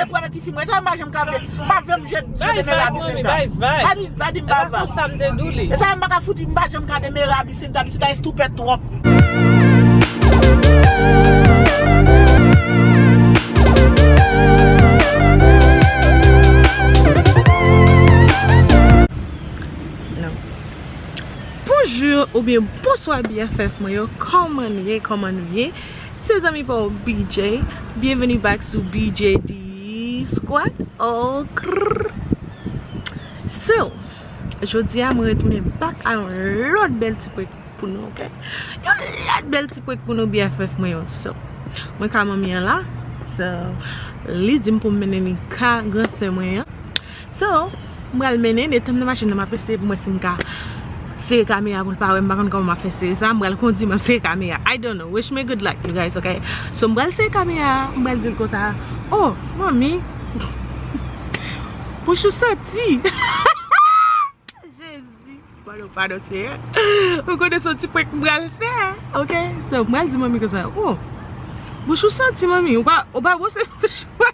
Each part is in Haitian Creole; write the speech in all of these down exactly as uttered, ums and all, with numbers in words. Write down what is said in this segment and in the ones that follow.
Pou wè ti fi mwen, sa m pa janm ka vle. M pa vle m jwe, jwe demere a Bisinta. Pa di, pa di m pa va. E sa m pa ka fouti, m pa janm ka demere a Bisinta, Bisinta estupid twòp. Bonjou oubyen bonswa B F F mwen yo, kòman n ye, kòman nou ye? Se zanmi pa w B J, byenveni back sou B J D Squad. Oh, krrr. So, jodi a mwen retounen back a yon lòt bèl ti prank pou nou, ok? Yon lòt bèl ti prank pou nou B F F mwen yo. So, mwen ka manmi an la. So, li di m pou m mennen li ka gran sè mwen an. So, m pral mennen, etan m nan machin nan, m ap eseye pou m wè si m ka sere kamera pou l pa wè m, m pa konn kòman m ap fè sere sa, m pral kondi, m ap sere kamera. I don't know. Wish me good luck, you guys, ok? So, m pral sere kamera, m pral di l konsa, "Oh, manmi, bouch ou santi." Jezi, padon, padon, Seyè. Ou konnen se yon ti prank m pral fè, ok? So, m pral di manmi konsa, "Oh, bouch ou santi, manmi, ou pa, ou pa bwose bouch ou."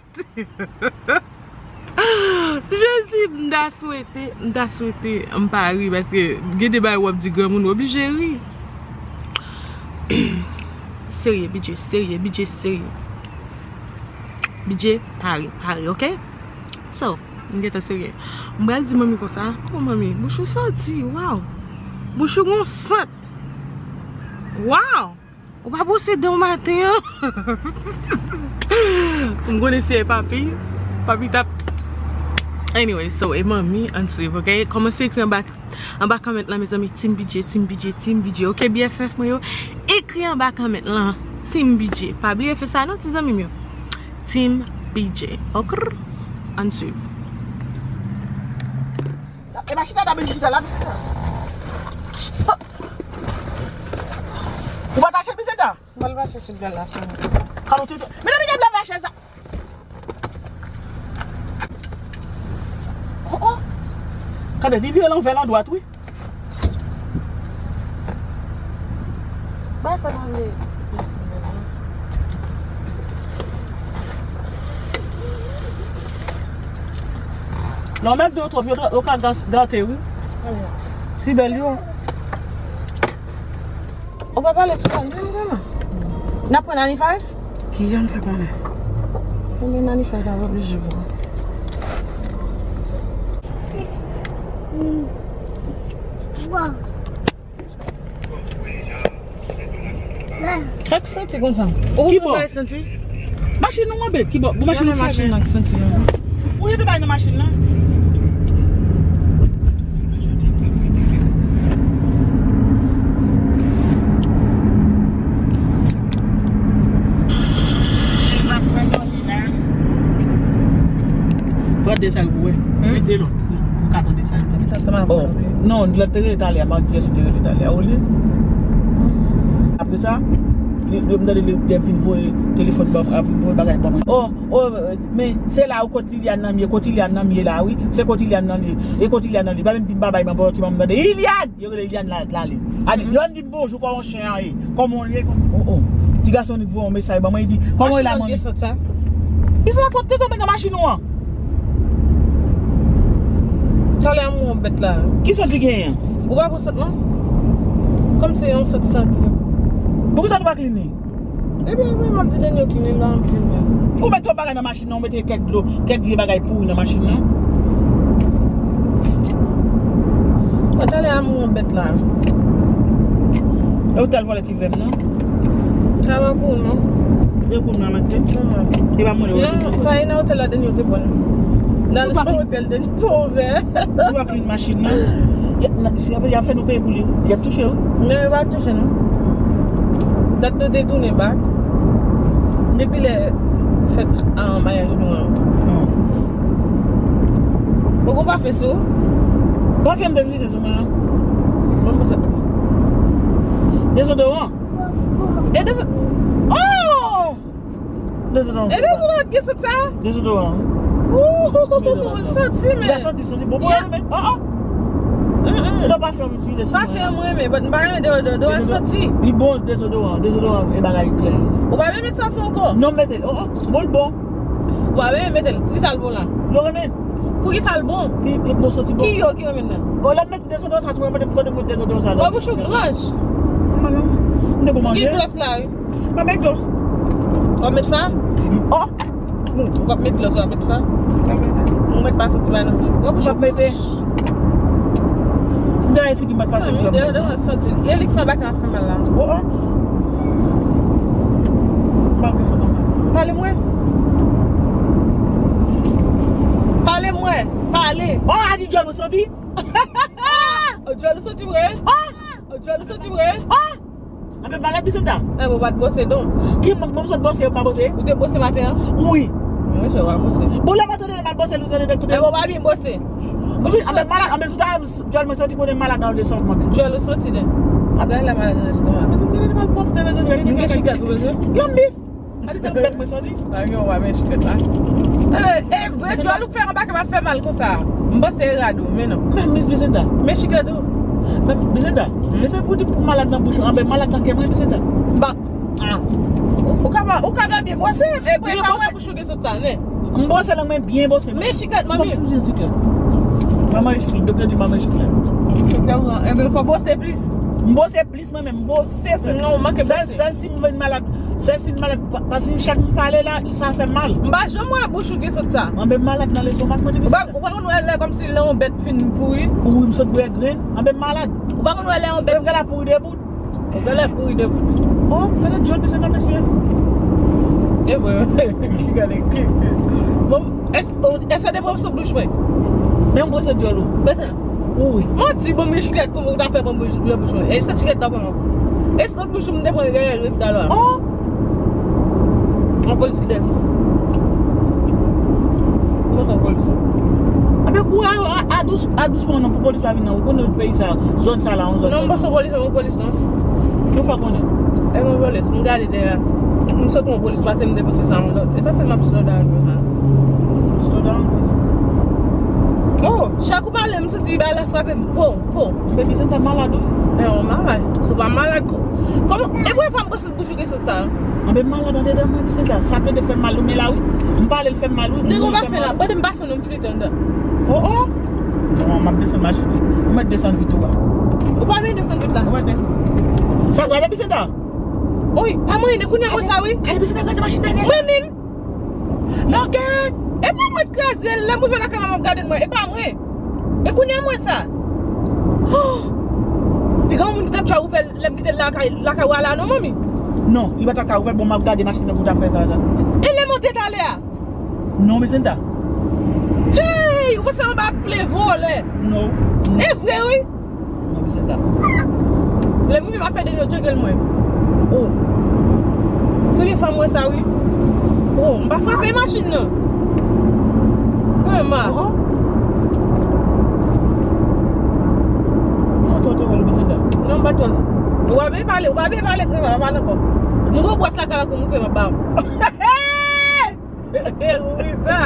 Jezi, m ta swete, m ta swete m pa ri, paske gen de bagay w ap di granmoun, w oblije ri. Serye, B J, serye, B J, serye. B J, pare, pare, ok? So, m gentan serye. M pral di manmi konsa, "Oh, manmi, bouch ou santi, waw. Bouch ou gon sant. Waw." Ou pa bwose dan w maten an? M konnen se papi. Papi t ap. Anyway, so, e manmi, ann swiv, ok? Kòmanse ekri anba, anba comment lan, mezanmi, Team B J, Team B J, Team B J, ok? B F F mwen yo, ekri anba comment lan, Team B J. Pa bliye fè sa, non, ti zanmi m yo. Team B J, ok? Ann swiv. E machina ta beni chita la, Bisinta. Ou pa tache, Bisinta? Mwen al mache sou bèl la, cheri. Kalo tete. Medam, medam, la mache sa. Oh, oh. Gade, li vire lanvè landwat, wi. Bay sa nan li. Non, mèt dlo twòp, yo, yo ka gate, wi. Si bèl yo. Ou pa pale pi fò, non, non, non. N ap pran Nanny Five? Ki jan m fè konnen? Konbyen Nanny Five la, w oblije pran? Bon. Kèk santi konsa. Ou ki bò? Bay santi? Machin nou an, babe, ki bò? Bon, machin nou fèmen. Machin nan ki santi an. Ou jete bay nan machin nan. Pran de sa yo pou wè. Met de lòt. Ou ka tande sa. Oh. Non, lè te rele talè a, m a kiyès te rele talè a, Oliz. Apre sa, li, li, m tande li, li ap vin voye telefòn ban mwen, ap vin voye bagay ban mwen. Oh, oh, men se la ou kot Liliane nan m ye, kot Liliane nan m ye la, wi. Se kot Liliane nan li, e kot Liliane nan li. Pa menm di m babay, ban bon ti ban m tande. Liliane! Yo rele Liliane la, la li. A di, Liliane di m bonjou, kòman chen an ye? Kòman w ye? Oh, oh. Ti gason li voye yon mesaj ban mwen, li di, kòman w ye la, manmi? Li sa twòp te tonbe nan machin ou an. Talè a m wè yon bèt la. Ki sant li genyen? Ou pa pran sant non? Kòm se yon sant santi. Poukisa nou pa clean li? Ebyen, wi, m ap di Daniel clean li la anpil. Ou met twòp bagay nan machin nan, ou mete kèk dlo, kèk vye bagay pouri nan machin nan. Bon, talè a m wè yon bèt la. E ou t al vòlè ti vè m nan? Sa pa pou ou non. E pou m nan mete? Non, non. E pa mwen li. Non, sa e nan otèl la Daniel te pran. Nan otèl Daniel pou ouvè. Ou pa clean machin nan. Y ap, y ap fè nou peye pou li, wi. Y ap touche, wi. Non, yo pa touche nou. Dat nou te tounen back. Depi lè fèt, ah, maryaj nou an. Poko pafen sou. Pafen m te glise sou mwen an. Bon, bon, sa. Dezodoran. E dezo-, oh! Dezodoran. E dezodoran ki sot sa? Dezodoran. Ooh, santi men. Li a santi, santi bonbon la, men. Ah, ah. Mm, mm. E nan pafen m itilize sou mwen. Pafen m renmen, but m pa renmen dezodoran, dezodoran santi. Li bon, dezodoran, dezodoran, e bagay klè. Ou pa vle met sa sou ankò? Non, mete l. Oh, oh. Bon, l bon. Ou pa renmen mete l. Poukisa l bon la? Yo renmen. Poukisa l bon? Li, li bon santi bon. Ki yo ki renmen nan? O, lè m met dezodorant sa, tou mwen mete kote m met dezodorant sa la. Bon, bouch ou blanch. M te pou manje. Ki gloss la, wi. Pa met gloss. W ap met fa? Oh! Ou p ap met gloss, w ap met fa? Ou met pa santi bay nan bouch ou. Ou p ap mete. M te figi m pa t fasil pou m. Deodorant santi. E li k fè baka a fè mal la. Oh, oh. Malgre sa, non. Pale mwen. Pale mwen. Pale. Oh, a di djòl ou santi? Oh, djòl ou santi vre? Oh, djòl ou santi vre? Oh! Anben malad Bisenta. E, ou pa t bwose don. Ki mwen, mwen sot bwose, ou pa bwose? Ou te bwose maten an? Wi. Mwen se pa bwose. Bon, lè maten an, mal bwose, nou zane de kote. E, ou pa byen bwose. Wi, anben malad, anben sou ta, djòl mwen santi konnen malad nan lestomak mwen. Djòl ou santi de. Gade la malad nan lestomak. Mwen gen chikèt ou bezwen? Yon mis. Gade tan bèk mwen santi. Pa gen, ou pa men chikèt la. E, e, vre djòl ou fè anba kè m ap fè mal konsa. M panse e rad ou, men non. Men mis Bisenta. Men chikèt ou. Men Bisenta. Depi pou di pou malad nan bouch ou, anben malad nan kè mwen, Bisenta. Ba, ah. Ou ka pa, ou ka pa byen bwose, e pou e pa wè bouch ou gen sot sa, nen. M bwose lang mwen byen bwose. Men chikèt, manmi. Manman chikèt, doktè di manman chikèt. Doktè, enben, fò bwose plis. M bwose plis mwen menm, m bwose frè. Non, ou manke bwose. Sèl, sèl si m vin malad, sèl si m malad, pa, paske chak m pale la, sa fè m mal. M pa janm wè bouch ou gen sot sa. Anben malad nan lestomak mwen, Bisenta. Ou pa, ou pa konn wè lè kòmsi lè yon bèt fin pouri? Wi, m sot bwè grenn, anben malad. Ou pa konn wè lè yon bèt. Mwen vin la pouri debout. Ou genlè pouri debout. Oh, gade djòl Bisenta mesye. E vre, gade, bon, èske, èske w te bwose bouch mwen? Men m bwose djòl ou. Bwose. Wi. Manti, bon, men chikèt kòman ou ta fè bon bouch, bouch mwen. E se chikèt la pran. E se bouch mwen te pran rèyèl, wi, talè. Oh. An polis ki dèyè. Mwen se polis. Anben kou a, a, a dous, a dousman non, pou polis pa vin nan. Ou konnen peyi sa, zòn sa la, yon zòn. Non, m pa se polis, mwen polis non. Yo fè konnen. E mwen polis, m gade dèyè. M sot mwen polis pase m depose sa yon lòt. E sa fè m ap slow down konsa. Slow down konsa. Oh, chak ou pale, m santi bagay la frape m. Po, po. Baby, se ta malad, wi. E, ou malad. Se pa malad, ko-, kòman, e pou e fanm bouch ou gen sot sa. Anben malad andedan mwen, Bisenta. Sa plede fè mal, ou men la, wi. M pale, l fè mal, wi. Nèg ou pa fè la. Bande m pa fè non, m flite anndan. Oh, oh. Bon, m ap desann machin nan. Ou mèt desann vit ou a. Ou pa vin desann vit la. Ou mèt desann. Sa gade Bisenta. Wi, pa mwen, de kounye a mwen sa, wi. Gade Bisenta, gade machin dèyè. Mwen menm. Non, gade. E pa mwen k kraze l, lè m rive lakay la, m ap gade l mwen. E pa mwen. E kounye a mwen sa. Oh! Piga yon moun ki t ap try ouvè lè m kite l lakay, lakay ou a la non, manmi. Non, li pa t ap ka ouvè l, bon, m ap gade machin nan pou ta fè sa, sa. E lè m monte talè a? Non, Bisenta. Hey! Ou panse anba ap plen vòlè? Non. E vre, wi. Non, Bisenta. Lè m rive m ap fè de yo tcheke l mwen. Oh. Premye fwa m wè sa, wi. Oh, m pa frape machin nan. Krenma. Oh. Ou tò te wè l, Bisenta? Non, m pa tò l. Ou pa byen pale, ou pa byen pale, Krenma, pa pale ankò. M gwo bwòs la, kala kou m ouvè m ap ba ou. Wi, sa.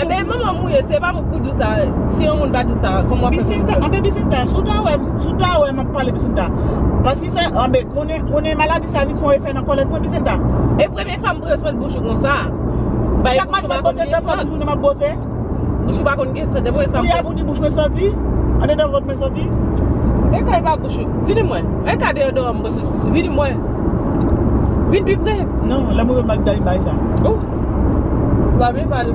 Enben, manman mouye, se pa mwen pou di w sa. Si yon moun pa di w sa, kòman w ap fè pou di w? Anben Bisenta, si w ta wè, si w ta wè m ap pale Bisenta. Paske sa, anben, konnen, konnen maladi sa vin fè yon efè nan kòlèt mwen, Bisenta. E premye fwa m pran swen bouch ou konsa. Chak maten m ap bwose, de fwa pou jounen m ap bwose. Bouch ou pa konn gen san, depi yon fanm. Kounye a pou di bouch mwen santi, andedan vant mwen santi. E kay pa bouch ou. Vini mwen. E ka deyodoran m bouch ou. Vini mwen. Vin pi pre. Non, lè m rive m ap gade bay sa. Ou pa byen pale.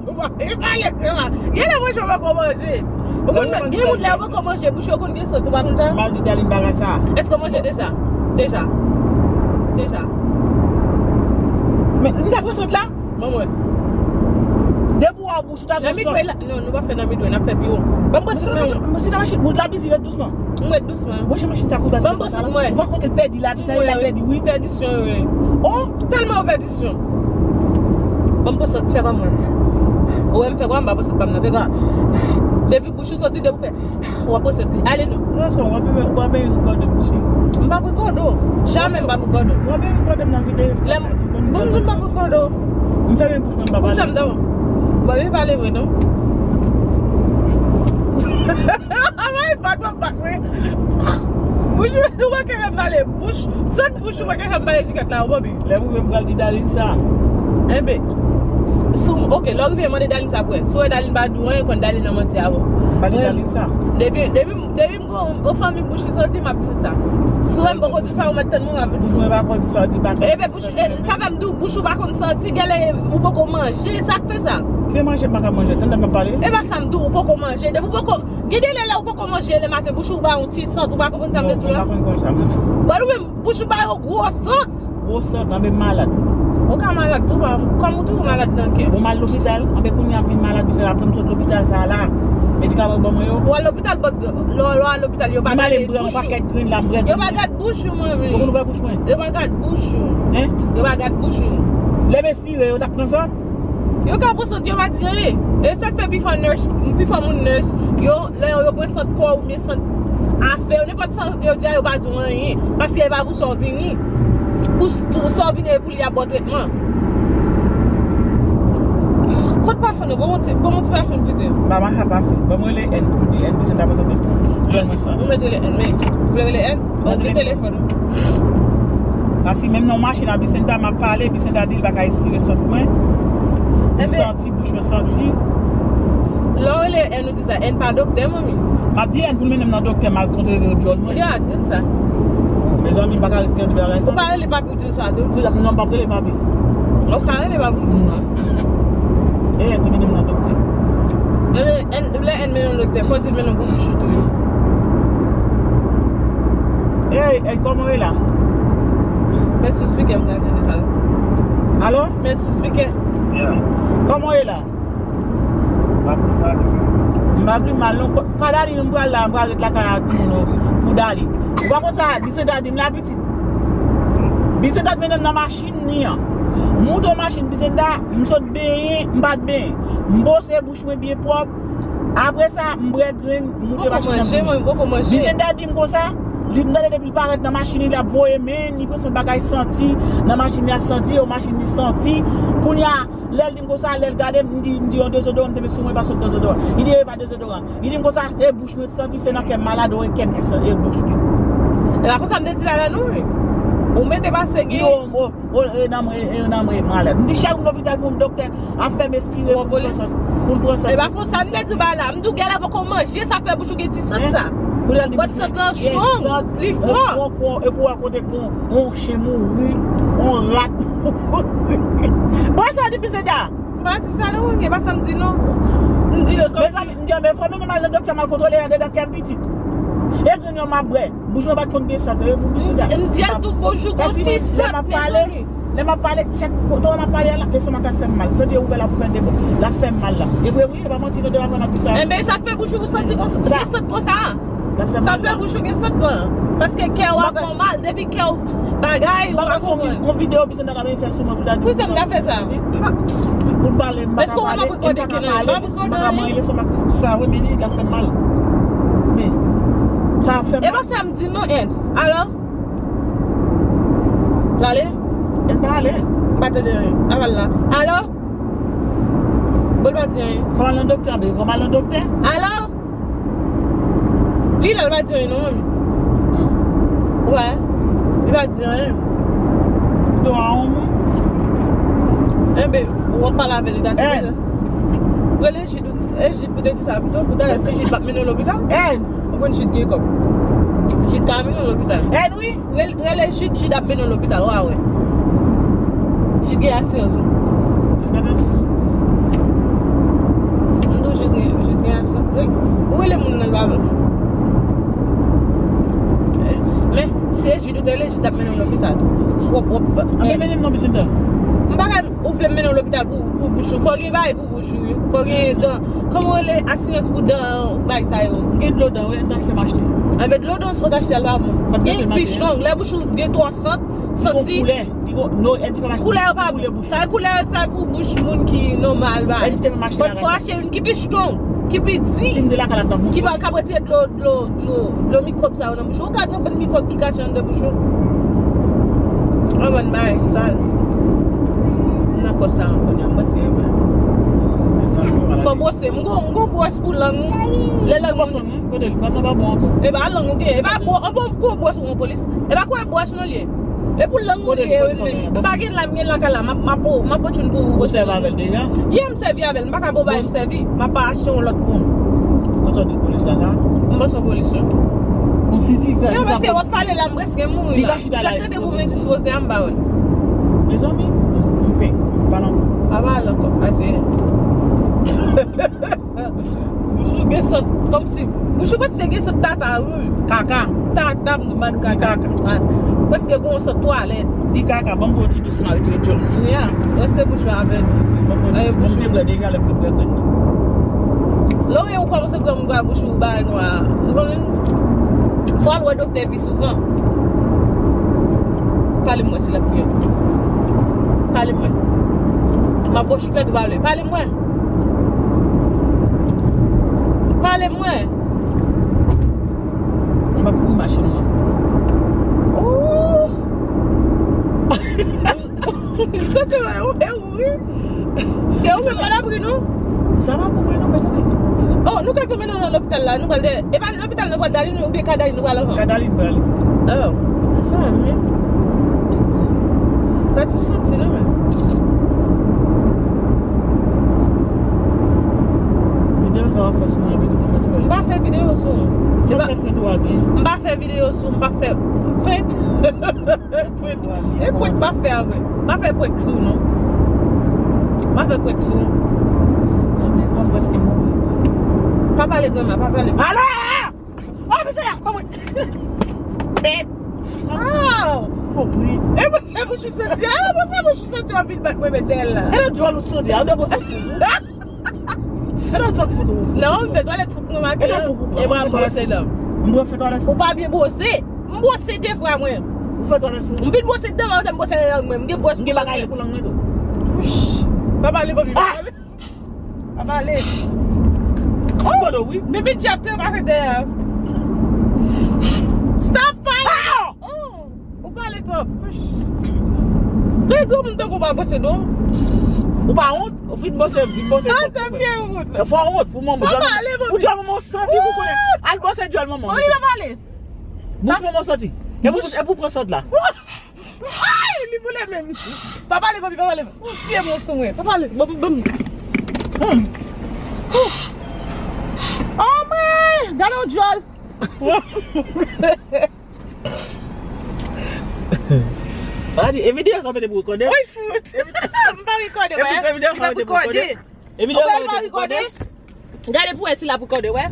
Ou pa byen pale, Krenma. Gen lè manje, ou poko manje. Ou konn gen moun lè yo poko manje, bouch yo konn gen san, ou pa konn sa? M al di Darline bagay sa. Èske w manje deja? Deja. Deja. Men, m ta pran sant la? Ban mwen. Depi w a bouch ou ta gen san. Non, nou pa fè nan midway, n ap fè pi wo. Ban m pran sant mwen. Mwen se nan machin, wout la bizi, ret dousman. M ret dousman. Mwen se machin sa kou bas. Ban m pran sant mwen. Ou pa konte l pèdi la, sa li la pèdi, wi. Pèdisyon, wi. Oh, tèlman w pèdisyon. Ban m pran sant, fè kwa mwen. Ou wè m fè kwa, m pa pran sant pa m nan, fè kwa. Depi bouch ou soti, depi w fè. W ap pran sant li. Ale non. Non, sa, w ap, w ap rekòde m, cheri. M p ap rekòde w. Jamè m p ap rekòde w. W ap rekòde m nan videyo. Lè m, bon, m di m p ap rekòde w. M fèmen bouch mwen, m pa pale. Pou sa m ta bon. Bon, li pale vre, non. Ay, pa twò bak, wi. Bouch ou, ou pa ka fè m pale. Bouch, sant bouch ou pa ka fè m pale chikèt la, ou pa byen. Lè m rive, m pral di Darline sa. Enben, sou, ok, lè w rive mande Darline sa pou wè. Si w wè Darline pa di w anyen, konn Darline nan manti avè w. Pa di Darline sa. Depi, depi, depi m gon yon fanmi bouch li santi, m ap di l sa. Si w wè m poko di sa, ou mèt tann mwen, m ap di w. Mwen pa konn santi, pa konn. Enben, bouch, e, sa fè m di w, bouch ou pa konn santi, genlè ou poko manje, sa k fè sa. Ki manje m pa ka manje? Tande m ap pale. E pa sa m di w, ou poko manje. Depi ou poko, gen de lè, lè ou poko manje, lè maten, bouch ou ba yon ti sant, ou pa konprann sa m vle di w la? Non, m pa konn konn sa, mwen menm. Bon, ou menm, bouch ou ba yon gwo sant. Gwo sant, anben malad. Ou ka malad tou, pa kòm ou tou malad nan kè. Bon, m al lopital, anben kounye a m vin malad, misye la pran m sot lopital sa la. Medikaman ban mwen yo. Ou al lopital, bon, lè, lè w al lopital, yo pa gade bouch ou. Yo pa gade bouch ou, manmi. Yo konn ouvè bouch mwen. Yo pa gade bouch ou. Hein? Yo pa gade bouch ou. Lè m espire, yo t ap pran sant. Yo ka pran sant, yo pa di anyen. E sa k fè pifò nurse, pifò moun nurse, yo, lè yo pran sant kò oubyen sant afè yo, nenpòt sa yo di a, yo pa di w anyen. Paske e pa pou sa w vini. Pou s-, pou sa w vini, e pou li ap ba w tretman. Kot pafen nou? Ban mwen ti, ban mwen ti pafen m kite. Ba m a pafen. Ban mwen rele N pou di N, Bisenta prezante pou jwenn mwen sant. Ou mèt rele N, men ou vle rele N? Ok, telefòn ou. Paske menm nan machin a Bisenta m ap pale, Bisenta di l pa ka espire sant mwen. M santi, bouch mwen santi. Lè w rele N, ou di sa, N pa doktè, manmi. M ap di N pou l mennen m nan doktè, m al kontre djòl mwen. Li a di l sa. Mezanmi, m pa ka ret tande bagay sa. Ou pa rele papi, ou di l sa tou. Non, m p ap rele papi. Ou ka rele papi, ou di l sa. E, N te mennen m nan doktè. Lè N, lè N mennen w doktè, fò di l mennen w pou bouch ou tou. Ey, ey, kòman w ye la? Met sou spikè, m ka tande sa. Alo? Met sou spikè. Kòman w ye la? M pa pi mal non. Ka Darline, m pral la, m pral ret lakay a timoun yo pou Darline. Ou pa konn sa, Bisenta di m la pitit. Bisenta t mennen m nan machin li an. Moute yon machin Bisenta, m sot benyen, m pa t benyen. M bwose bouch mwen byen pwòp. Apre sa, m bwè grenn, m moute machin nan. Bisenta di m konsa, li m tande depi l parèt nan machin li, l ap voye men, li pran sant bagay santi, nan machin li ap santi, yon machin li santi. Kounye a, lè l di m konsa, lè l gade m, m di, m di yon dezodoran, m te met sou mwen, pa sot dezodoran. Li di, e pa dezodoran. Li di m konsa, e bouch mwen santi, se nan kè m malad, ou e kè m di santi, e bouch mwen. E pa konsa m te di la, la, non, wi. Ou mete pase gen. Li di, o, o, o, e nan mwen, e nan mwen malad. M di chak moun lopital pou m doktè ap fè m espire pou m pran sant. Pou m pran sant. E pa konsa m te di w ba la. M di w genlè poko manje, sa fè bouch ou gen ti sant sa. Bòt sant lan strong, li fò. E pou wè kote pou yon chen mouri, yon rat mouri. Bon, sa di Bisenta. M pa di sa non, mwen, e pa sa m di non. M di yo kòmsi. Mezanmi, m di, men fò m mennen m al nan doktè, m al kontwole andedan kè m pitit. E grenn yo m ap bwè. Bouch mwen pa t konn gen sant, e pou bouch mwen. M di al tou bouch ou gon ti sant, mezanmi. Lè m ap pale, chak kote m ap pale a, lestomak la fè m mal. Santi ouvè la pou fè de bò. La fè m mal la. E vre wi, e pa manti non, devan m ap di sa. Enben, sa fè bouch ou santi konsa, gen sant konsa. Sa fè bouch ou gen sant lan. Paske kè w ap fè w mal, depi kè w bagay, ou pa konprann. Yon videyo Bisenta ta vin fè sou mwen pou ta di. Poukisa m ta fè sa? Pou pale, m pa ka pale, m pa ka pale, m pa ka manje, lestomak sa, wi, men li ta fè m mal. Men, sa ap fè m mal. E pa sa m di non, Ed. Alò? L ale? L pa ale. M pa tande anyen. Aval la. Alò? Bon, l pa di anyen. Fò m al nan doktè, bebe. Fò m al nan doktè. Alò? Li la, l pa di anyen non, manmi. Wè. Li pa di anyen. Li do a on moun. Enben, w ap pale avè li, ta se. Rele Jid, e Jid pou te di sa pito, pou ta, si Jid p ap mennen w lopital. Ou konn Jid gen kòb. Jid ka mennen w lopital. Rele, rele Jid, Jid ap mennen w lopital, w a wè. Jid gen asirans ou. M di w Jid gen, Jid gen asirans. Ou rele moun nan, l pa vle. Men, si e Jid ou te rele, Jid ap mennen w lopital. Wòp, wòp. Anben mennen m non, Bisenta. M pa ka, ou vle m mennen w lopital pou, pou bouch ou. Fò gen bagay pou bouch ou, wi. Fò gen dan. Kòman w rele asirans pou dan, bagay sa yo? Gen dlo dan, wi, N t ap fè m achte. Anben dlo dan, si w t achte a, l pa bon. Gen pich long, lè bouch ou gen twò sant, santi. Li gon koulè, li gon, non, N T F M achte. Koulè yo pa bon. Sa koulè yo, sa pou bouch moun ki nòmal, bagay. N T F M achte. Bon, fò achte youn ki pi strong, ki pi di, ki pa, k ap retire dlo, dlo, dlo, dlo mikwòb sa yo nan bouch ou. Ou ka gen bon mikwòb ki kache anndan bouch ou. Yon bann bagay sal. M nan kòs la ankò, m panse e vre. Fò bwose. M gon, m gon bwòs pou lang ou. Lè lang ou. Kote li? Kote pa bon ankò. E pa lang ou gen. E pa bon, an bon gwo bwòs ou pran polis. E pa kwè bwòs non li ye. E pou lang ou ye, m pa gen la, m gen lakay la, m ap, m ap, m ap fè tchoul pou ou. Ou sèvi avè l deja? Yeah, m sèvi avè l, m pa ka bo bay, m sèvi, m ap pa achte yon lòt pou m. Kote w di polis la sa? M pa se yon polis non. Yon siti, yo, paske w ap pale la, m prèske mouri la. Chak tande pou m endispoze a, m pa wè l. Mezanmi, m pe, pa nan. Pa pale ankò, pase. Bouch ou gen sant, kòmsi bouch ou prèske gen sant tata, wi. Kaka. Tata, m di, m pa di kaka. Kaka. Prèske gen yon sant twalèt. Di kaka, ban m pran ti dous mari ti retjòl. Yeah, reste bouch ou avè nou. Ban m pran ti dous, ban m te bwè deja lè m fin bwè grenn nan. Lè w kòmanse granmoun bouch ou bagay nwa. Ou konnen? Fò al wè doktè pi souvan. Pale mwen, se la priye. Pale mwen. M ap pran chiklèt ou pale. Pale mwen. Pale mwen. M ap kouri machin ou an. Ooh. Santi w, e ou, e ou, wi. Se ou menm malabri nou? Sa pa pou mwen non, mezanmi. Oh, nou ka tonbe nan, nan lopital la, nou pral dèyè. E pa lopital nou pral dèyè, oubyen Kadalin nou pral anvan? Kadalin pral. Oh, sa menm. Pati santi nou menm. Videyo sa w ap fè sou mwen, epi tou mwen fè. M pa fè videyo sou ou. M pa fè pwent ou a di. M pa fè videyo sou ou, m pa fè pwent. Prank. E prank pa fè avè. Pa fè prank sou non. Pa fè prank sou. Mwen prèske mouri. Pa pale granma, pa pale. Alò! Oh, men se la, kòman? Bèt. Ah! Konpri. E mwen fè bouch ou santi. Ah, mwen fè bouch ou santi w ap vin bat mwen met dèyè la. E nan djòl ou santi. A, ou dwe santi. E nan sòt fout ou. Non, m fè twalèt fout mwen maten. E nan fout ou pran. E mwen m bwose la. M bwose twalèt fout. Ou pa byen bwose. M bwose de fwa mwen. Ou fè twalèt fout. M vin bwose dan mwen, m bwose lang mwen. M gen bwòs pou lang mwen. M gen bagay pou lang mwen tou. Wouch. Pa pale, pa pale. Pa pale. Oh! Fout wi. Bibi djab te pase dèyè. Stop pale. Ah! Oh! Ou pale twòp. Gade gwo moun tankou w pa bwose non. Ou pa wont? Ou fin bwose, fin bwose. Ah, sa fè wont la. Fò wont pou manman. Pa pale, manmi. Ou djòl manman santi pou konnen. Al bwose djòl manman. Manmi, pa pale. Bouch manman santi. E pou, e pou pran sant la. Ay, li boule menm. Pa pale, manmi, pa pale. Ou siye mwen sou mwen. Pa pale. Bon, bon. Hmm. Oh, mwen. Gade yon djòl. Madi, e videyo sa mete pou rekòde? Woy, fout. M pa rekòde, wè. E videyo sa mete pou rekòde? E videyo sa mete pou rekòde? Gade pou wè si l ap rekòde, wè.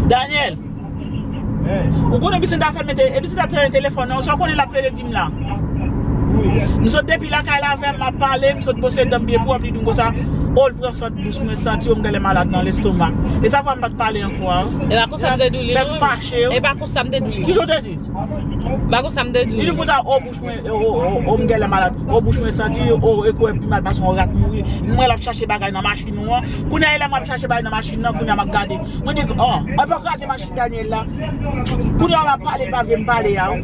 Daniel. Ou konnen Bisenta fè mete, e Bisenta te telefòn nan, sa w konnen l ap plede di m la. M sot depi lakay la avè m, m ap pale, m sot bwose dan m byen pwòp, li di m konsa, o, l pran sant bouch mwen santi, o, m genlè malad nan lestoma. E sa fè m pa t pale ankò a. E pa konsa m te di w li non. Fè m fache. E pa konsa m te di w li. Ki jan w te di? Pa konsa m te di w li. Li di m konsa, o, bouch mwen, o, o, o, o, m genlè malad, o, bouch mwen santi, o, e kwè pi mal pase yon rat mouri. Mwen l ap chache bagay nan machin ou an. Kounye a, e lè m ap chache bagay nan machin nan, kounye a m ap gade. Mwen di, oh, e pa kraze machin Daniel la. Kounye a w ap pale, l pa vle m pale a, wi.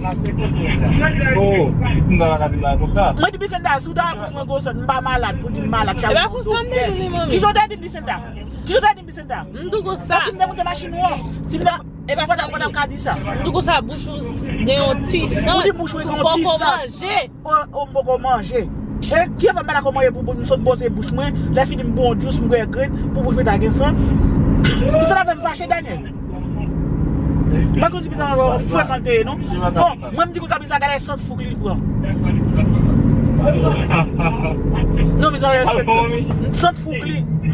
Oh, m ta pa ka di bagay konsa. Mwen di Bisenta, si w ta wè bouch mwen gwo sòt, m pa malad pou di m malad, chak yon doktè. Ki jan w te di m, Bisenta? Ki jan w te di m, Bisenta? M tou konsa. Si m te moute machin ou an, si m te, e pa sa m te di. M tou konsa, bouch ou gen yon ti sant. Ou di bouch ou gen yon ti sant. Ou poko manje. O, o, m poko manje. E, ki fè m pa dakò manje pou bouch, m sot bwose bouch mwen, lè fini m pran yon djous, m bwè grenn, pou bouch mwen ta gen sant. Sa fè m fache, Daniel. M pa konn si Bisenta frekante, non. Bon, mwen m di konsa Bisenta gade sant fouk li pran. Non, Bisenta respekte. Sant fouk li. Li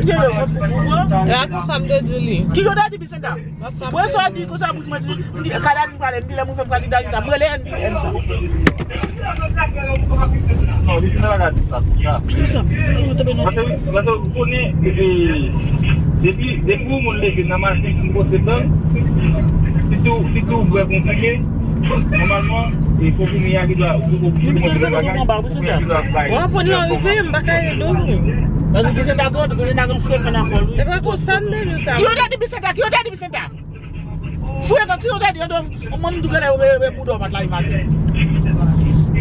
te sant fouk li pran. La konsa m te di li. Ki jan w te di Bisenta? Mwen sa di konsa bouch mwen di, m di, Kadalin prale, m di lè mwen fè m pral di Dalisa, m rele N B N sa. Non, li fè bagay sa, sa. Ki sa? Non, non, tande non. Paske, paske ou konnen, e, depi, depi yon moun leve nan maten pou l bwose dan, sitou, sitou ou bwè konprime, nòmalman, e konprime a ki dwa, ou poko ki dwa bagay, konprime a ki dwa bay. Ou aprann nan rive, m pa ka ede w. Paske Bisenta grann, Bisenta grann frekan nan kò l, wi. E pa konsa m te di sa. Ki yo te di Bisenta? Ki yo te di Bisenta? Fouye kan ti nou te di, mwen m tou genlè yo rele bouda w pa t la li maten.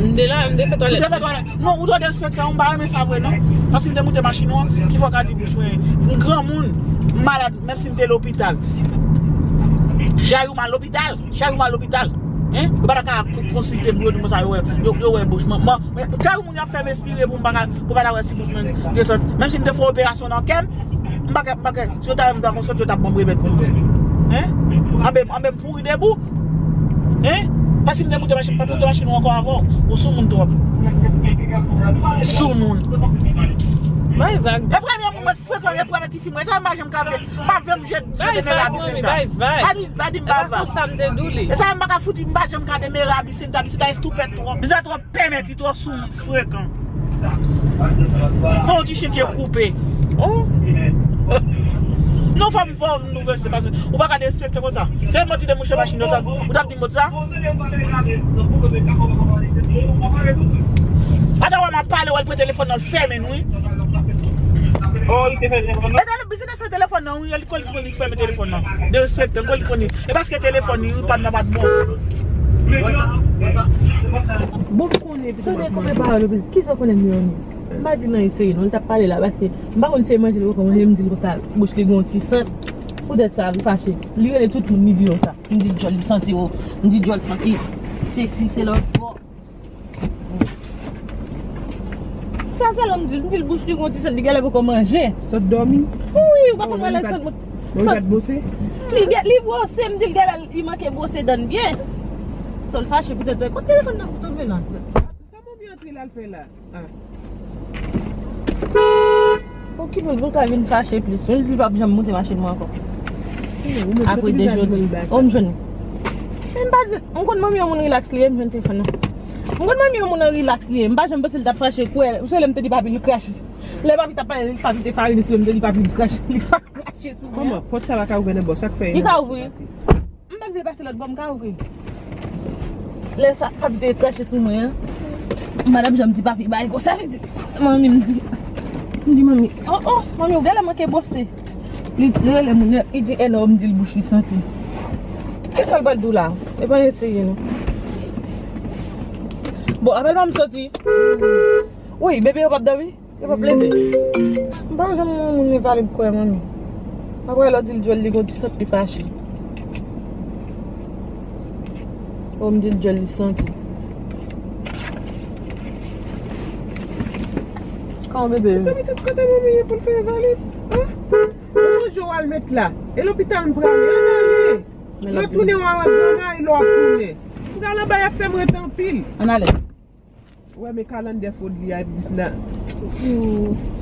M te la, m te fè twalèt. Ou te fè twalèt? Non, ou dwe derespekte, m pa renmen sa vre, non. Paske m te moute machin ou an, ki fè w ka di bouch mwen. M granmoun, m malad, menm si m te lopital. Chay ou m al lopital, chay ou m al lopital. Hein? Ou pa ta ka ko-, konsilte m pou yo di m sa, yo wè, yo, yo wè bouch mwen. Mwen, mwen, chay ou moun yo ap fè m espire pou m pa ka, pou pa ta wè si bouch mwen gen sant. Menm si m te fè operasyon nan kè m, m pa ka, m pa ka, si yo ta wè m ta konn sant, yo t ap ban m remèd pou m bwè. Hein? Anben, anben m pouri debou. Hein? Paske m te moute machin, m pa t moute machin ou ankò avè w. Ou soumoun twòp. Soumoun. Bay vag. E premye moun mwen frekan, e premye tifi mwen. Sa m pa janm ka vle. M pa vle m jete, jete mera Bisinda. Bay vag. Pa di, pa di m bay vag. E pa pou sa m te di w li. E sa m pa ka fouti, m pa janm ka de mera Bisinda. Bisinda estoupèd twòp. Bisinda twòp pèmèt li twòp soumoun. Frekan. Bon, ti chen ki koupe. Oh. Non, fò m, fò m ouvè, se pa, ou pa ka derespekte konsa. Se manti de mouche machin yo sa, ou t ap di m konsa. Ata wè m ap pale, wè l pran telefòn nan, l fèmen, wi. E tande, bisi te fè telefòn nan, wi, li konn li fèmen telefòn nan. Derespekte, m konn li fèmen. E paske telefòn li, wi, pa nan pa t bon. Bon, konnen, Sande koupe pawòl yo, kisa w konnen m yo ni? M pa di nan eseye non, li t ap pale la, paske m pa konn si se manje li poko manje, m di l konsa, bouch li gen yon ti sant. Poutèt sa, li fache. Li rele tout moun, li di yo sa. M di djòl li santi, o, m di djòl santi sesi, se lòt bò. Sa, sa, lè m di l, m di l bouch li gen yon ti sant, li genlè poko manje. Sot dòmi? Wi, ou pa konn wè lè sant mwen. Mwen kat bwose? Li gen, li bwose, m di l genlè li manke bwose dan l byen. Sòl fache poutèt sa. Kot telefòn nan pou tonbe la? Sa mwen vin antre la l fè la? Ah. Bon, ki moun pou ka vin fache plis? Mwen di l p ap janm moute machin mwen ankò. Apre de jodi. Oh, m jwenn. Men m pa di, m konn manmi yon moun rilaks li ye, m jwenn telefòn nan. M konn manmi yon moun nan rilaks li ye, m pa janm panse l t ap fache kwè. Ou se lè m te di papi l krache. Lè papi t ap pale, papi te farinis li, m te di papi l krache. Li pa krache sou mwen. Kòman? Pòt sa pa ka ouvè nan bò, sa k fè? Li ka ouvri. M pa t vle pase lòt bò, m ka ouvri. Lè sa, papi te krache sou mwen an. M pa t ap janm di papi bagay konsa, li di, manmi, m di, m di manmi, oh, oh, manmi, ou genlè manke bwose. Li, li rele moun nan, li di, e lè m di l bouch li santi. Kisa l pral di w la? E pa eseye non. Bon, apèl pa m soti. Wi, bebe yo p ap dòmi? Yo p ap leve. M pa janm wè moun li valab kwè manmi. Apre lè w di l djòl li gon ti sant li fache. O m di l djòl li santi. Kòman bebe? Mezanmi, tout kote manmi ye pou l fè valab? Hein? Ou manje w al met la. E lopital m prale. Ann ale. Lè w tounen w a wè granmari lè w ap tounen. M pral anba y ap fè m rete anpil. Ann ale. Ou wè men kalandè fwod li a epi Bisna.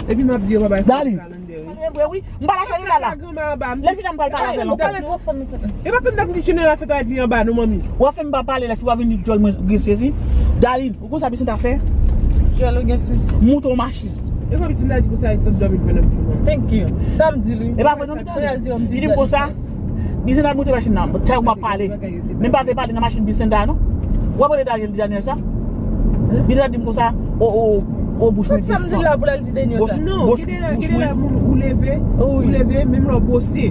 Epi m ap di yo pa bay fwod kalandè wi. Vre wi. M pa lakay li la la. Lè fini m pral pale avè l ankò. E pa tann dat li jeneral fè travay li anba non manmi. W ap fè m pa pale lè fi w ap vin di djòl mwen gen sezi. Darline, ou konn sa Bisna ta fè? Djòl ou gen sezi. Moute yon machin. E pa Bisna di konsa li sot dòmi pran nan bouch ou manmi. Thank you. Sa m di li. E pa vre non Darline. Li di m konsa. Bisinda moute machin nan, sa yo m ap pale. Men m pa vle pale nan machin Bisinda non. Ou ap rele Daniel, Daniel sa? Bisinda di m konsa, o, o, o, bouch mwen gen san. Sa m di la pou l al di Daniel sa? Non, gen de la, gen de la moun ou leve, ou leve, menm lè w bwose.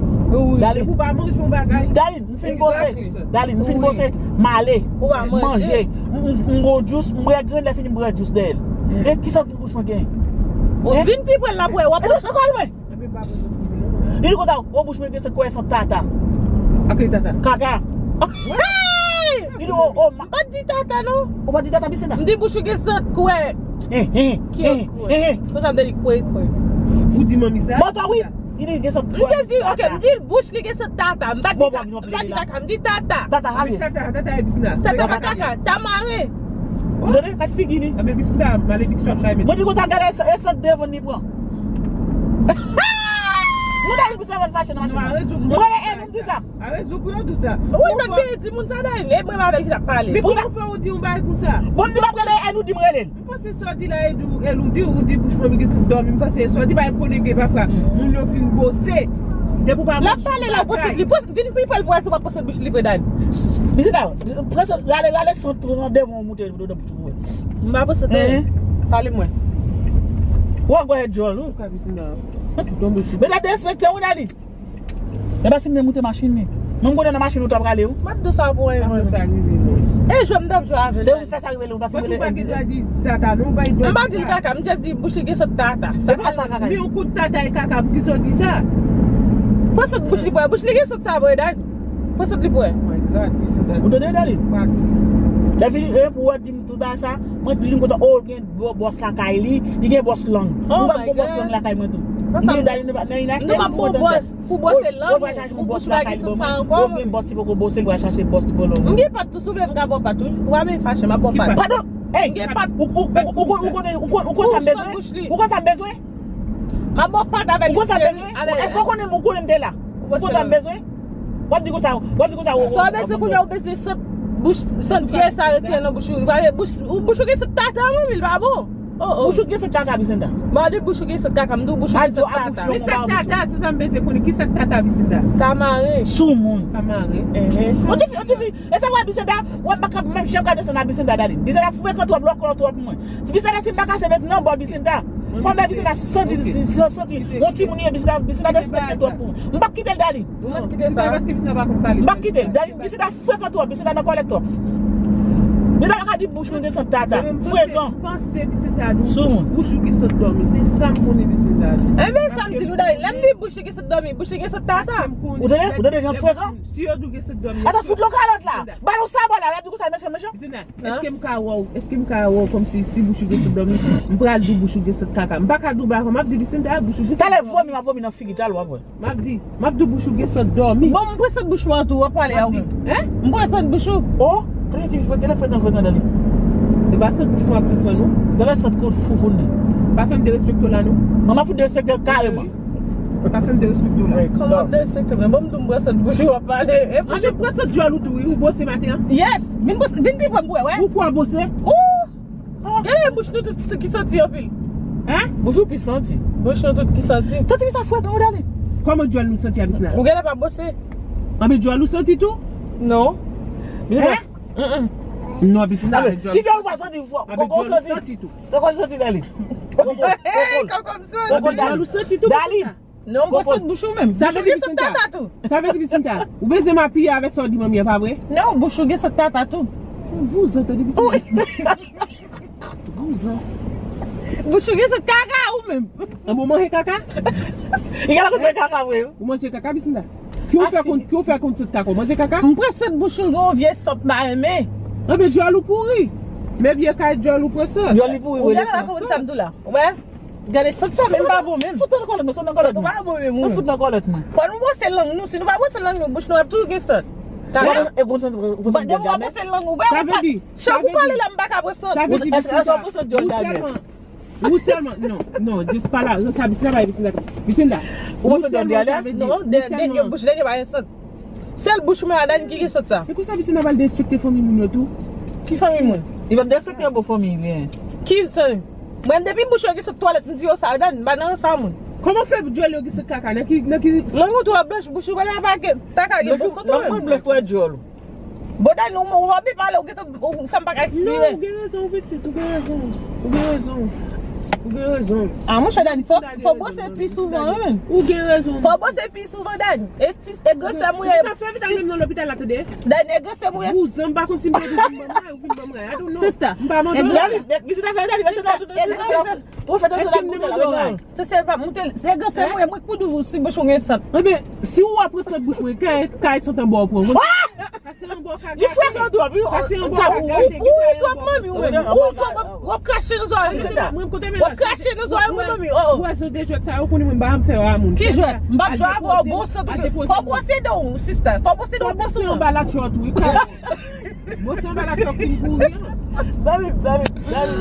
Dale. Depi w pa manje yon bagay. Dale, m fin bwose. Dale, m fin bwose. M ale. Ou pa manje. M, m, m bwè jous, m bwè grenn, lè fini m bwè jous dèyè l. E kisa bouch mwen gen? Ou vin pi pre l la pou wè, w ap. Li di konsa, o bouch mwen gen sant kwè sant tata. Ak ki tata? Kaka. Li di o, o, ma. M pa t di tata non. Ou pa t di tata Bisinda? M di bouch ou gen sant kwè. Hein, hein, hein, hein. Konsa m te di kwè, kwè. Ou di manmi sa? Mwen tou wi. Li di gen sant kwè. M te di, ok, m di bouch li gen sant tata. M pa t di kaka. M pa t di kaka, m di tata. Tata, ale. Tata, tata e Bisinda. Tata pa kaka, ta mare. Ou tande? Gad figi li. Anben Bisinda, malediksyon ap chache. Mwen di konsa, gade e sant devan li pran. Nou ta vin pou sa fè l fache nan machin nan. Mwen e nou di sa. A rezon pou yo di sa. Wi, men byen di moun sa Darline, e mwen avè l ki t ap pale. Li pou fè ou di yon bagay konsa. Bon, m di m ap rele e nou di m rele l. M panse sa w di la e di w, e ou di, ou di bouch manmi gen ti dòmi. M panse sa w di pa e konnen gen pafwa moun yo fin bwose. Depi w pa manje bagay. L ap pale la, pwosit li, pwos-, vin pi pre l pou wè si w pa pwose bouch li vre Darline. Bisinda, pran sant, rale, rale sant pran devan w moute devan bouch ou pou wè. M pa pwose tande. Pale mwen. W ap wè djòl ou. Mesye ap derespekte w Darline. E pa si m te moute machin li. Mwen m konnen nan machin ou t ap rale ou. M ap di w sa pou w. Pa fè sa rive non. E jwe m t ap jwe avè l. Se ou ki fè sa rive li, ou pa sipoze. Ou pa gen dwa di tata non, ou pa gen dwa di sa. M pa di l kaka, m just di bouch li gen sant tata. E pa sa kaka. Men yon kout tata e kaka, poukisa w di sa? Pran sant bouch li bwè, bouch li gen sant sa vre, Dani. Pran sant li bwè. Oh my God, Mister Dani. Ou tande, Dani? Pati. Lè fini, e pou wè di m tout bagay sa, mwen di m kontan, oh, gen bò-, bòs lakay li, li gen bòs lang. Mwen pa gen bòs lang lakay mwen tou. Li gen Dani nan, nan, nan, pou bòs. Pou bwase lang ou, pou bouch ou pa gen sant sa ankò. Ou gen bòs, si poko bwase, li pral chache bòs, ti polo. M gen pat tou, si w vle m ka ba w pat tou. Ou pa menm fache, m ap ba w pat. Padon! Ey! M gen pat. Ou, ou, ou, ou, ou konnen, ou konn, ou konn sa m bezwen? Ou konn sa m bezwen? M ap ba w pat avè li. Ou konn sa m bezwen? Èske ou konnen, ou konnen m te la? Ou konn sa m bezwen? W ap di konsa, w ap di konsa, sa w bezwen kounye a, ou bezwen sant bouch, sant vyè sa retire nan bouch ou. Gade, bouch, ou, bouch ou gen sant tata, manmi, li pa bon. Oh, oh. Bouch ou gen sant kaka, Bisinda. Mande bouch ou gen sant kaka, m di w bouch ou gen sant tata. Men sant tata, se sa m bezwen konnen. Ki sant tata, Bisinda? Ka mare. Soumoun. Ka mare. Enhen. Yon ti fi, yon ti fi. E sa w wè, Bisinda, w ap baka, m p ap janm ka desann a Bisinda, Dani. Bisinda frekan twòp, lòkòlò twòp mwen. Si Bisinda, si m pa kase met nan bò Bisinda, fò m bay Bisinda santi, santi, yon timoun li ye, Bisinda, Bisinda derespekte twòp pou mwen. M p ap kite l, Dani. M p ap kite l, Dani. Bisinda frekan twòp, Bisinda nan kòlèt twòp. Bisinda pa ka di bouch mwen gen sant tata. Frekan. Soumoun. Bouch ou gen sant dòmi, se sa m konnen Bisinda. Enben, sa m di nou, Dani. Lè m di bouch li gen sant dòmi, bouch li gen sant tata. Ou tande? Ou tande jan frekan? Si yo di w gen sant dòmi. Ata fout lòt kalòt la. Ba l yon sabò la, l ap di konsa, mechan, mechan. Bisinda, èske m ka wè w, èske m ka wè w kòmsi si bouch ou gen sant dòmi, m pral di w bouch ou gen sant kaka. M pa ka di w bagay, m ap di Bisinda, bouch ou gen sant dòmi. Talè vomi, m ap vomi nan figi, talè w ap wè. M ap di, m ap di w bouch ou gen sant dòmi. Bon, m pran sant bouch ou an tou, w ap pale a ou menm. Hein? M pran sant bouch ou. Oh, tande ti fi, frekan, frekan, frekan, Dani. E pa sant bouch mwen ap pran non. Talè sant kou foufoun li. Pa fè m derespekte w la non. Manman fout derespekte w kareman. Pa fè m derespekte w la. Kòman m derespekte w? Bon, m di w m pran sant bouch ou, w ap pale. Anben, pran sant djòl ou tou, wi, ou bwose maten an. Yes, vin bwose, vin pi pre m pou wè, wè. Ou pran bwose? Ou! Gade bouch nou tout ki santi anpil. Hein? Bouch ou pi santi. Bouch nou tout ki santi. Santi sa frekan, ou Dani. Kòman djòl nou santi a Bisinda? Ou genlè pa bwose. Anben, djòl ou santi tou? Non. Hein? Mm-mm. Non, Bisinda, djòl. Si djòl ou pa santi, fò, kòkò santi tou. Kòkò santi, Dani. Kòkò, kòkò. Anben, djòl ou santi tou, Dani. Non, m pran sant bouch ou menm. Sa vle di Bisinda. Sa vle di Bisinda. Ou bezwen m apiye avè sa w di manmi an, pa vre? Non, bouch ou gen sant tata tou. Vouzan, tande Bisinda. Vouzan. Bouch ou gen sant kaka ou menm. Anben, ou manje kaka? Li genlè konn manje kaka vre, wi. Ou manje kaka, Bisinda? Ki ou fè kont, ki ou fè kont sant kaka? Ou manje kaka? M pran sant bouch ou, gon vye sant m pa renmen. Anben, djòl ou pouri. Men byen kay djòl ou pran sant. Djòl li pouri, wi. Ou genlè pa konprann sa m di w la. Wè? Gade, sant sa menm pa bon menm. Fout nan kòlèt mwen, sant nan kòlèt mwen. Sant ou pa bon menm, wi. Fout nan kòlèt mwen. Fò nou bwose lang nou. Si nou pa bwose lang nou, bouch nou ap toujou gen sant. Talè. Ou pa bwose lang ou, wè, ou pa, chak ou pale la, m pa ka pran sant. Sa vle di, Bisinda, ou sèlman, ou sèlman, non, non, just pa la, sa Bisinda pa Bisinda. Bisinda, ou sèlman, sa vle di, non, de, de, bouch de, pa gen sant. Sèl bouch mwen a Dani ki gen sant sa. E konsa Bisinda pral derespekte fanmi moun yo tou. Ki fanmi moun? Li p ap derespekte yon bon fanmi li, hein. Ki sant? Mwen, depi bouch yo gen sant twalèt, m di yo sa, Dani, m pa nan rans a moun. Kòman fè djòl yo gen sant kaka? Nan ki, nan ki? Lang ou twò blanch, bouch ou pa gen, pa gen, kaka gen bon sant ou menm. Lang mwen blanch kwè djòl ou. Bon, Dani, ou, ou pa byen pale, ou gentan, ou, sa m pa ka ekspire. Non, ou gen rezon, pitit, ou gen rezon. Ou gen rezon. Ou gen rezon. Ah, monchè, Dani, fò, fò bwose pi souvan, wi. Ou gen rezon. Fò bwose pi souvan, Dani. E si, e gran sè m ou ye. Sista, fè vit al menm nan lopital la, tande. Dani, e gran sè m ou ye. Vouzan, m pa konn si m te vin ban m ray, ou vin ban m ray. I don't know. Sista, m pa mande w. Dani, men, men, men, sista, fè Dani, mete nan, mete nan. Ou fè tande la pou tèl la, mete nan. Se sèl pa moute, se gran sè mwen, mwen k pou di w si bouch ou gen sant. Enben, si w ap pran sant bouch mwen, kay, kay sant anba w pran. Pase anba w ka gate. Li frekan twòp, wi. Pase anba w ka gate. Ou, ou twòp, manmi, ou menm. Ou twòp, w ap, w ap krache nan zòrèy mwen. W ap krache nan zòrèy mwen, manmi. Oh, oh. Ou wè jan de jwèt sa yo konnen mwen m pa janm fè yo a moun. Ki jwèt? M p ap jwe avè w, bon sant. Fò w bwose dan w, sista. Fò w bwose dan w, bon sant. Fò w bwose anba latchòt, wi. Bon, se anba la chòk fin kouri an. Dani, Dani, Dani.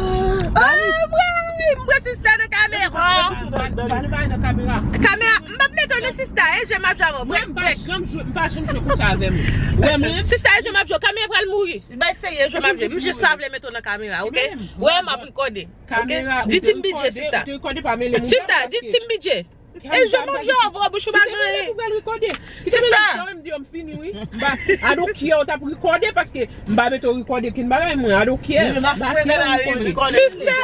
Oh, mwen, mwen, mwen, sista nan kamera. Ba nou bay nan kamera. Kamera, m p ap mete w nan sista, e jwe m ap jwe avè w. Mwen, m pa janm jwe, m pa janm jwe konsa avè m. Wè mwen. Sista, e jwe m ap jwe. Kamera pral mouri. Bay serye, e jwe m ap jwe. M jis pa vle mete w nan kamera, oke? Wè, m ap rekòde. Kamera, di Team B J, sista. Ou te rekòde pa mele moun. Sista, di Team B J. E jwe m ap jwe avè w, bouch ou pa gen anyen. Sista. Kite mele m di yo m fini, wi. M pa, I don't care, ou t ap rekòde paske m pa mete w rekòde kenn bagay, mwen, I don't care. Ba kè w rekòde. Sista,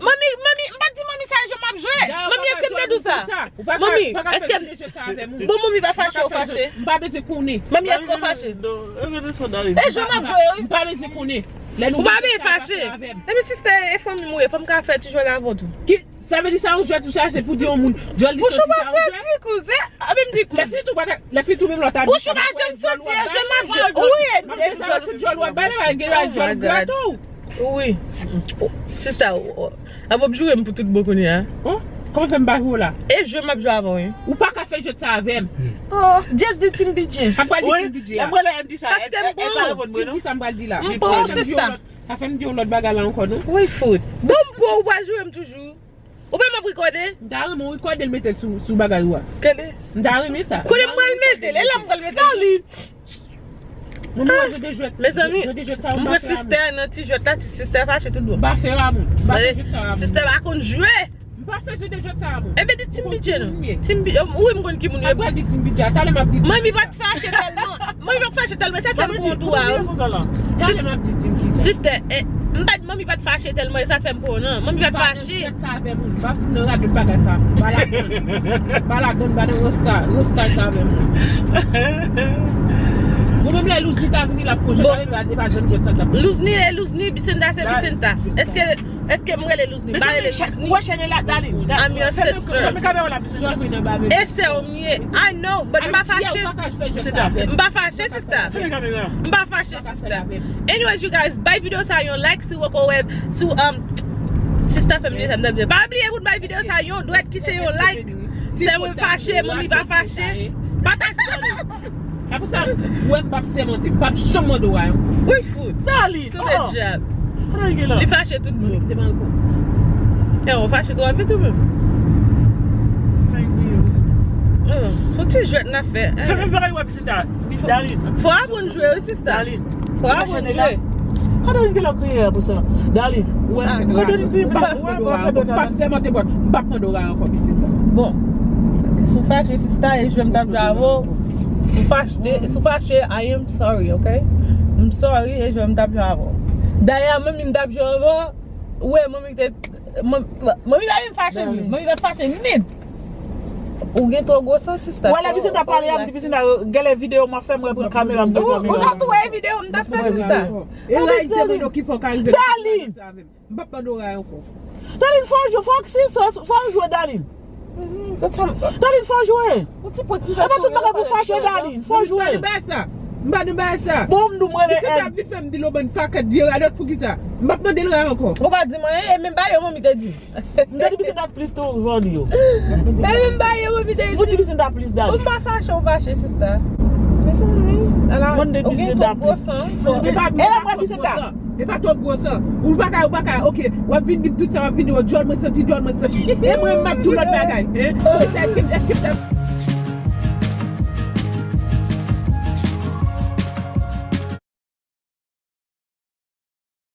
manmi, manmi, m pa t di manmi sa e jwe m ap jwe. Manmi, èske m te Tout sa. Ou pa ka, Manmi, pa ka fè èske jwet sa avè m, wi. Bon, manmi pa fache, ou fache. M pa bezwen konnen. Manmi, èske ou fache? Non, e jwe m ap jwe, wi. M pa bezwen konnen. Lè nou Ou pa bezwen fache. Epi, sistè, e fanmi m ou ye, fò m ka fè ti jwet avè w tou. Ki, sa vle di sa yon jwet ou chache pou di yon moun. Djòl li Bouch ou pa santi kouzen. A, menm di kouzen. Lè fi tou pa ta, lè fi tou menm lòt a Bouch ou pa janm santi, e jwe m ap jwe. Wi, e djòl. Djòl w ap bay la, gen la djòl gate w. Wi. Sista, ap ap joure m pou tout bon kounye a. Kòman fè m pa jwe w la? E jwe m ap jwe avè w, wi. Ou pa ka fè jwet sa avè m. Oh, just di Team B J. Ap pral di Team B J a. Paske m bon. Team ki sa m pral di la? M bon, sista. Sa fè m di yon lòt bagay la ankò, non? Wi, fout. Bon, m bon, ou pral joure m toujou. Ou pa m ap rekòde? M ta renmen w rekòde l mete l sou, sou bagay ou a. Kele? M ta renmen sa. Kote m pral mete l? E la m pral mete l. Mwen mwen jwe de jwet. Mezanmi, mwen sistè nan ti jwet la, ti sistè fache tout bon. M pa fè a moun. M pa fè jwet sa a moun. Sistè pa konn jwe. M pa fè jwe de jwet sa a moun. Ebyen di Team B J non. Team B J, wi, m konn ki moun yo. Apre di Team B J, talè m ap di Team B J. Manmi pa t fache tèlman. Manmi pa t fache tèlman, sa fè m pran tou a, wi. Talè m ap di Team ki sa. Sistè, eh, m pa t, manmi pa t fache tèlman, e sa fè m pran non. Manmi pa t fache. Jwet sa avè moun. Pa fout nan rad bagay sa. Pa ladann. Pa ladann, pa nan rosta, rosta sa avè moun. Bon, menm lè Louzli ta vini, l ap fè jwet avè m, e pa janm jwet sa l t ap fè. Louzli, e Louzli, Bisenta, se Bisenta. Èske, èske m rele Louzli? M pa rele Louzli. Ou wè chèn la, Darline. I'm your sister. Fèmen kamera la, Bisenta. E sè w m ye. I know, but m pa fache. M pa fache, sista. M pa fache, sista. Anyways, you guys, bay videyo sa yon like si w poko wè, si w, um, sista fè m deja, m t ap di. Pa bliye pou n bay videyo sa yon dwèt ki se yon like. Sè mwen fache, manmi pa fache. Pataje. Apre sa, ou wè m p ap sèmante, m p ap janm mande w a yon. Wi, fout. Darline, tande dyab. Li fache tout bon. Kite m al kon. E, ou fache twò vit ou menm. Oh, se ti jwèt n ap fè. Se menm bagay w ap di. Darline. Fò aprann jwe wi, sista. Darline. Fò aprann jwe. Darline ki lè w kriye pou sa? Darline, ou wè, ou wè Darline kriye, m pa, m pa fè dòt avè l. M p ap sèmante bòt. M p ap mande w ankò, mesye. Bon. Si w fache, sista, e jwe m t ap jwe avè w. Si w fache, si w fache, I am sorry, ok? M sorry, e jwe m t ap jwe avè w. Dayè, manmi m t ap jwe avè w. Ou wè, manmi te, manmi, manmi pa menm fache, manmi pa t fache menm. Ou gen twò gwo sans, sista. Wè, lè Bisenta pale a, m di Bisenta, genlè videyo m ap fè, m reprann kamera, m vin kamera. Ou ta tou wè videyo m t ap fè, sista. E la, li te mande w ki fè w ka rive. Darline! M p ap mande w ray ankò. Darline, fò w jwe, fò w si, fò w jwe, Darline. Darline, fò w jwe. Ou ti pwent ki fè. E pa tout bagay pou fache, Darline, fò w jwe. M pa nan bagay sa. M pa nan bagay sa. Bon, m di w mwen le. Misye t ap vin fè m di l yon bann fakèt vye radòt, poukisa? M p ap mande l ray ankò. Ou pa di mwen, e menm bagay yo manmi te di. M te di misye dat plis tou, jodi yo. Men menm bagay yo, mwen vide di. Ou di misye dat plis dat. Ou pa fache, ou fache, sista. Mezanmi, ala, ou gen twòp gwo san. E la mwen misye dat. E pa twòp gwo san. Ou pa ka, ou pa ka, ok. W ap vin di m tout sa, w ap vin di w djòl mwen santi, djòl mwen santi. E mwen, m ap di w lòt bagay, hein? Èske, èske, èske,